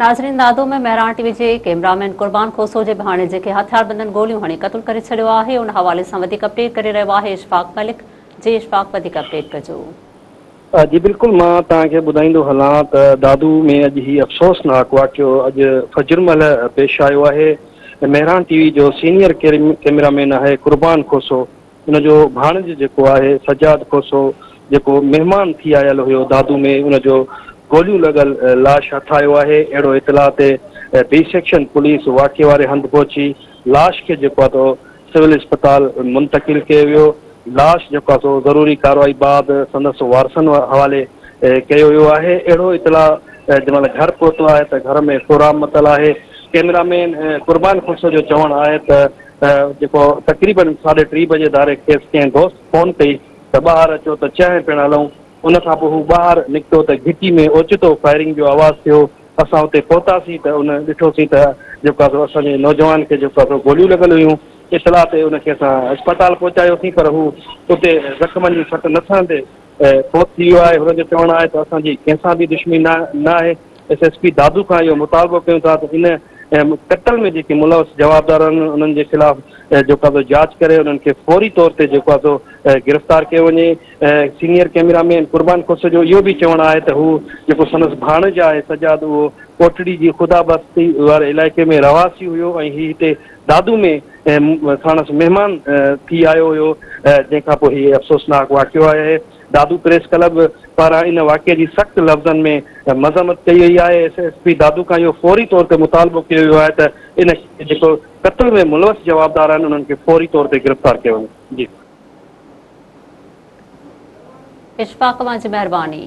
ناظرين دادو ۾ مهراڻ ٽي وي جي camera man قربان کوسو جي ڀاڻيجي کي هٿياربندن گوليون هڻي قتل ڪري ڇڏيو آهي ان حوالي سان وڌيڪ اپڊيٽ ڪري رهيو آهي اشفاق ملڪ جي اشفاق وڌيڪ اپڊيٽ ڪجو. جي بلڪل مان توهان کي ٻڌائيندو هلان ته دادو ۾ اڄ هي افسوسناڪ واقعو اڄ فجر مهل پيش آيو آهي مهراڻ ٽي وي جو سينيئر ڪئميرا مين آهي قربان کوسو ان جو ڀاڻج جيڪو آهي سجاد کوسو جيڪو مهمان ٿي آيل هيو دادو ۾ ان جو گوليون لڳل لاش هٿ آيو آهي اهڙو اطلاع تي بي سيڪشن پوليس واقعي واري هنڌ پهچي لاش کي جيڪو آهي سو سول اسپتال منتقل ڪيو ويو لاش جيڪو آهي سو ضروري ڪارروائي بعد سندس وارثن حوالي ڪيو ويو آهي اهڙو اطلاع جنهن مهل گهر پهتو آهي ته گهر ۾ سوراب متل آهي ڪئميرا مين قربان کوسو جو چوڻ آهي ته جيڪو تقريبن ساڍي ٽي بجي ڌاري کيس ڪنهن دوست فون ڪئي ته ٻاهر اچو ته چانهه پيئڻ هلون، ان کان پوء هو ٻاهر نڪتو ته گهٽي ۾ اوچتو فائرنگ جو آواز ٿيو، اسان اتي پهتاسين ته ان ڏٺوسين ته جيڪو آهي سو اسان جي نوجوان کي جيڪو آهي سو گوليون لڳل هيون، اطلاع تي ان کي اسان اسپتال پهچايوسين پر هو اتي زخمن جي سٽ نه سهندي فوت ٿي ويو آهي، هن جو چوڻ آهي ته اسان جي ڪنهن سان به دشمني نه آهي، ايس ايس پي دادو کان اهو مطالبو ڪيون ٿا ته ان قتل ۾ جيڪي ملوث جوابدار آهن انهن جي خلاف جيڪو آهي سو جاچ ڪري انهن کي فوري طور تي جيڪو آهي سو گرفتار ڪيو وڃي. سينيئر ڪئميرا مين قربان کوسو جو اهو به چوڻ آهي ته هو جيڪو سندس ڀاڻج آهي سجاد اهو ڪوٽڙي جي خدا بستي واري علائقي ۾ رهواسي هيو ۽ هي هتي دادو ۾ ساڻس مهمان ٿي آيو هيو جنهن کان پوء هي افسوسناڪ واقعو آهي. دادو پريس ڪلب پاران ان واقعي جي سخت لفظن ۾ مذمت ڪئي وئي آهي، ايس ايس پي دادو کان اهو فوري طور تي مطالبو ڪيو ويو آهي ته ان جيڪو قتل ۾ ملوث جوابدار آهن انهن کي فوري طور تي گرفتار ڪيو وڃي. جي. اشفاق اوهان جي مهرباني.